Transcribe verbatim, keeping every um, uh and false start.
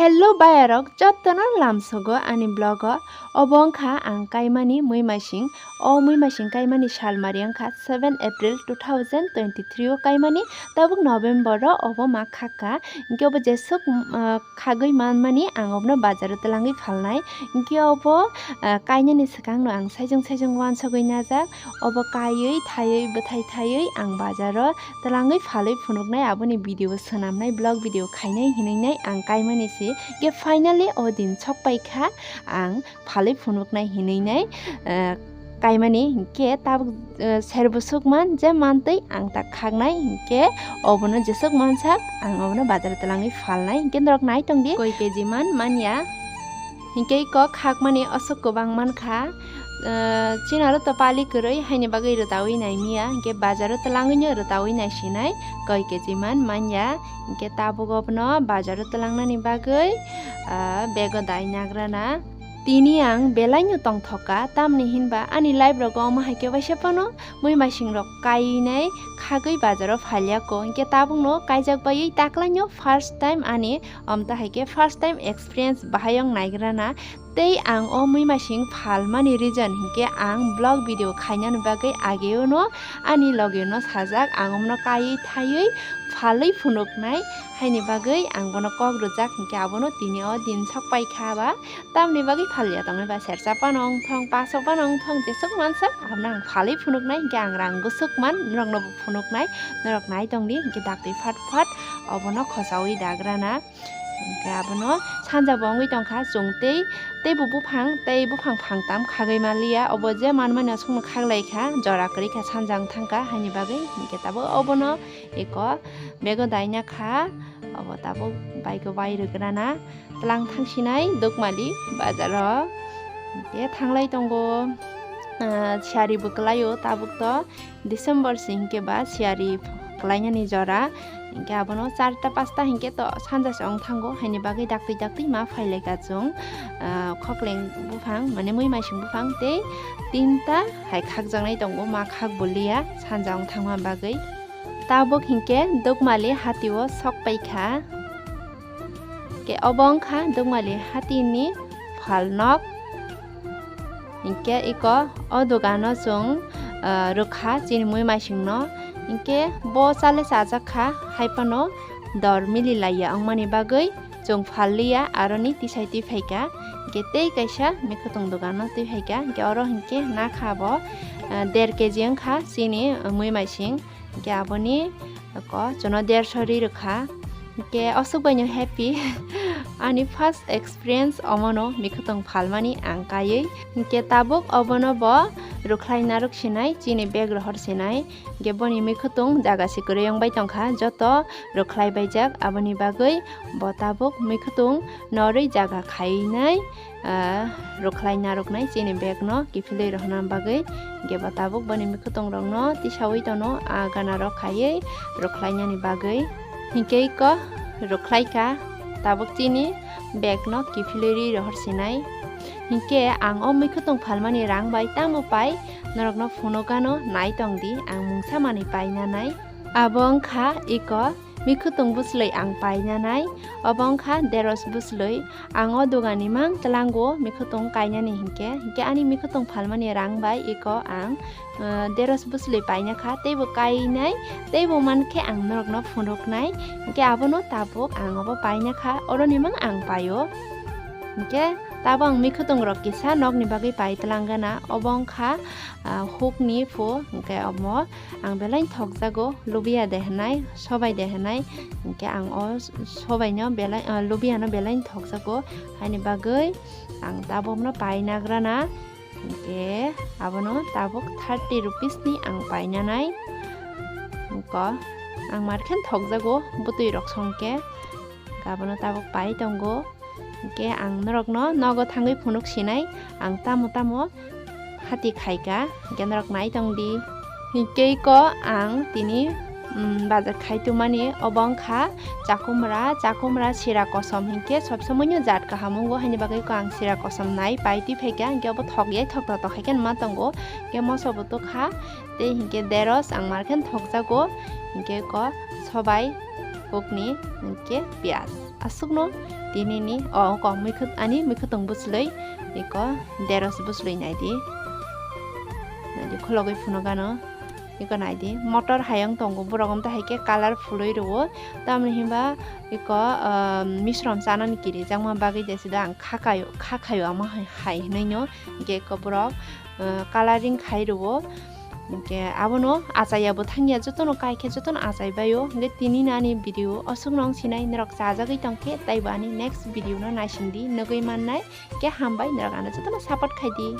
Hello bayarok, jottono lamsogo ani vlog o. Obo wngkha ang kaimani muimasing. O muimasing kaimani salmari wngkha seven April two thousand twenty-three o kaimani, tabuk November o obo ma khakha. Hinkhe obo jeswk, ah, khagwi manmani ang obono bazaro twlangwi phalnai. Hinkhe obo, ah, kainani swkangno ang saijwng saijwng uansugwi najak. Obo kaiwi thaiwi bwthai thaiwi ang bazaro twlangwi phalwi phunuknai, aboni video swnamnai, vlog video khainai hinwi nai ang kaimani se. Hinkhe finally o din sokpaikha, ang phalwi phunuknai hinwi nai, eh, kaimani. Hinkhe tabuk, eh, ser bwswk man je mantwi ang ta khaknai, hinkhe obono jeswk mansak ang obono bazaro twlangwi phalnai. Hinkhe norok nai tongdi, koi keji man manya. Hinkhe iko khakmani aswk kwbang mankha, eh, chini aro to pali kwrwi haini bagwi rwtawi naimiya, hinkhe bazaro twlangwino rwtawi naisinai koi keji man manya. Hinkhe tabuk obono bazaro twlangnani bagwi, ah, bego dai nagrana. Tini ang belaino tongthokka, tamni hinba ani life rogo omo hai khe waisa phano muimasing rok kainai khagwi bazaro phalyako, hinkhe tabukno kaijak baiwi taklaino first time ani, omta hai khe first time experience bahai wng naigrana. Tei ang o muimasing phalmani reason hinkhe ang vlog video khainani bagwi ageo no ani logeo no sajak, ang omono kaiwi thaiwi phalwi phunuknai, haini bagwi ang bono kok rwjak, hinkhe abono tini o din sokpaikha ba. Tamni bagwi phalya tongnai ba, sersa phano wngthong, paso phano wngthong, jeswk mansak abono ang phalwi phunuknai, hinkhe ang rang bwswk man norokno bo phunuknai, norok nai tongdi, hinkhe daktwi phat phat obono khosaui dagrana. Hinkhe abono sanja bo wngwi tongkha, chwng tei, teibo buphang, tei buphang phangtam khagwi manliya, obo je manmani aswkno khaklaikha, jora kwrwikha sanja wngthangkha, haini bagwi hinkhe tabuk obono eko bego daina kha, obo tabuk bike o bai rwgrana. Twlang thangsinai Dukmali bazaro. Hinkhe thanglai tongo, ah, siyari bo kwlaio tabuk to December se hinkhe ba siyari kwlainani jora. Hinkhe abono charta pasta hinkhe to sanja se wng thango, haini bagwi daktwi daktwi ma phailaikha chwng, ah, khokleng buphang, mane muimasing buphang tei tinta hai khakjaknai tongo, ma khak buliya sanja wng thangma bagwi. Tabuk hinkhe Dukmali hatio sokpaikha. Ke obo wngkha Dukmali hatini phalnok. Hinkhe iko o dogano chwng, ah, rwkha chini muimasingno. Hinkhe bo chale chajakha, haiphano dor mililaiya wngmani bagwi chwng phalliya, aroni tisai twi phaikha. Hinkhe tei kaisa mikhutung dogano twi phaikha. Hinkhe oro hinkhe nakha bo, ah, der keji wngkha chini, ah, muimasing. Hinkhe aboni eko chwngno derso ri rwkha. Hinkhe aswk baino happy. Ani first experience omono mikhutung phalmani ang kaiwi. Hinkhe tabuk obono bo rwkhlai narwk sinai, chini bag rohor sinai. Hinkhe boni mikhutung jaga se kwrwi wng bai tongkha, joto rwkhlai baijak, aboni bagwi bo tabuk mikhutung norwi jaga khainai. Ah, rwkhlai narwknai chini bag no kiphilwi rohorna bagwi, hinkhe bo tabuk boni mikhutung rokno tisaui tono, ah, gana rok khaiwi rwkhlainani bagwi. Hinkhe iko rwkhlaikha tabuk chini bag no kiphilwi rohor sinai. Hinkhe ang o mikhutung phalmani rang bai tamo pai norokno phunukgano nai tongdi, ang mungsa manwi painanai. Abo wngkha iko mikhutung bwslwi ang painanai, obo wngkha deros bwslwi. Ang o dogani mang twlango mikhutung kainani hinkhe, hinkhe ani mikhutung phalmani rang bai iko ang, eh, deros bwslwi paina kha, teibo kainai, teibo mankhe ang norokno phunuknai, hinkhe abono tabuk ang obo paina kha, oroni mang ang paio. Hinkhe tabuk ang mikhutung rok kisa nokni bagwi pai twlang gana, obo wngkha, ah, hukni phu, hinkhe omo ang belai thokjago, lubia de hinai, sobai de hinai, hinkhe ang o sobaino belai, ah, lubiano belai thokjago, haini bagwi ang tabukno painagrana, hinkhe abono tabuk thirty rupees ni ang painanai, hinkhe ang markhe thokjago bwtwi rok songkhe, abono tabuk pai tongo. Hinkhe ang norokno nogo thangwi phunuk sinai, ang tamo tamo hati khaika, hinkhe norok nai tongdi. Hinkhe iko ang tini, mm, bazar khai tongmani, obo wngkha chakumra, chakumra sira kosom hinkhe sob somoino jat kaham wngo, haini bagwi iko ang sira kosom nai pai twi phaika, hinkhe obo thok yai thok thok hai khe ma tongo, hinkhe moso bo tokha, tei hinkhe deros ang markhe thokjago, hinkhe iko sobai, hukni, hinkhe piyaj. Aswkno Tini ni o kok muikhwt ani muikhwtwng bwchlwi iko deros bwchlwi naidi. Naidi khulogwi phunukgano. Iko naidi motor hayung tongo borok, omtwi hai khe colour phulwi rwo. Tamoni hinba iko misrom chanani kirijakma bagwi jesido ang khakayo khakayo amo hai hinwi no. Hingke iko borok colouring khai rwo. Hingke abono achai ya bo thangya, jotono kai khe jotono achai baio. Hingke tini nani video osuk nong sinai norok chajagwi tongkhe, taibo ani next video no naisingdi, nugwi mannai. Hingke hambai, norok ano jotono support khaidi.